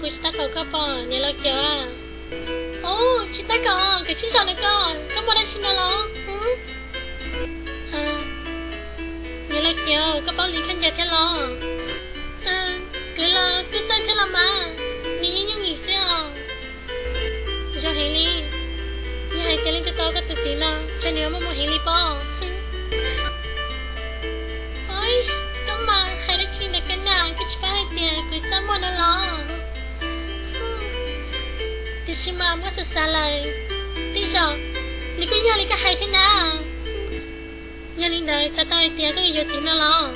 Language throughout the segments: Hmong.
Kuv tsis tab kaum koj pom niam laus Kiav. Ub, tsis tab kaum, kuv tsis zam na koj, koj muaj dab tsi no los? Niam laus Kiav, koj paub Lis khaub ncaws thiab los? Kuv los kuj txawj thiab los mas, nws yeej yooj yim xwb os. Zoo heev li, yog hais tias leej twg tau koj tus txiv no, ntshe nws muaj muaj heev li pob. Ov, koj mas hais dab tsi ntawm koj na, koj tsis paub hais tias kuv txaj muag no los? Tiam sis mas muab xav xav lawm, tej zaum nws kuj yog li koj hais thiab na. Yog li ntawd txhais tau hais tias koj yuav yuav txiv no los?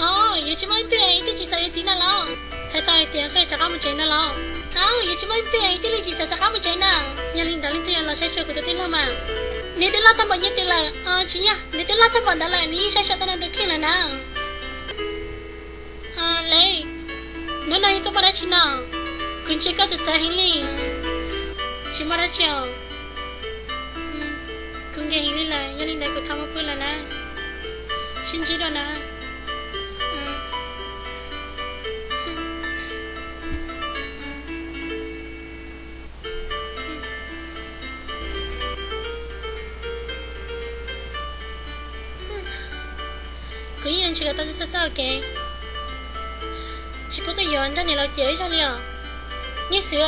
Ov, yuav tsis muaj leej twg es thiaj tsis xav yuav txiv no los? Txhais tau hais tias koj yuav rov qab mus tsev no los? Ov, yuav tsis muaj leej twg es thiaj li tsis xav rov qab mus tsev na. Yog li ntawd leej twg yuav los saib xyuas kuv tus tij laug mas? Nws twb loj tag npaum nyias twm lawm. Tsis yog, nws twb loj tag npaum ntawd lawm, nws yeej saib xyuas tau nws tus kheej lawm na. Ov, Lis, hnub no yog koj muaj dab tsi no? Kuv ntsia koj txawv txawv heev li. Tsis muaj dab tsi os. Kuv nkees heev li lawm, yog li ntawd kuv thov mus pw lawm na. Sib ntsib dua na. Kuv yeej yuav nrhiav kom tau txoj txoj kev, tsis pub koj yuav nrog niam laus Kiav ib zaug li os. Nyiaj xwb.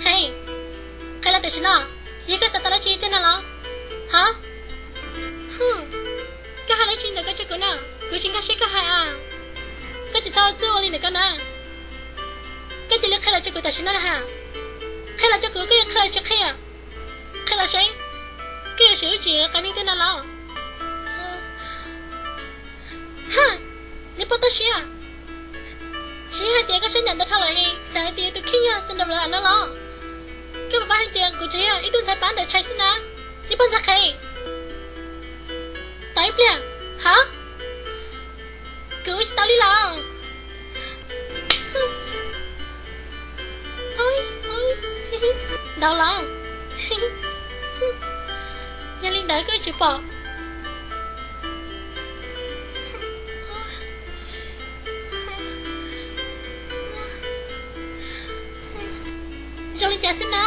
Hei, qhia los tam sim no, yog koj xav tau dab tsi tiag no los? Hov, koj hais dab tsi ntawm koj rau kuv na? Kuv tsis nkag siab koj hais a. Koj tsis txhob txuj ua li ntawm koj na. Koj cia li qhia los rau kuv tam sim no na ha. Qhia los rau kuv, koj yuav qhia los tsis qhia? Qhia los seb, koj yuav sim lub tswv qas neeg tiag no los? Haj, neb poj toj siab, tsis yog hais tias koj sab nyam ntau dhau lawm es xav hais tias yus tus kheej yog Cinderella no los? Koj puas paub hais tias kuv tsuas yog ib tug ntxhais pab ntawm tshais xwb na, ib pog ntxhais qhev. Tos ib pliag. Hov, kuv ua tsis tau li los. Ntau los? Yog li ntawd koj tsis pom. Zoo li cas xwb na?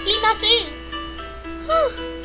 Li no xwb.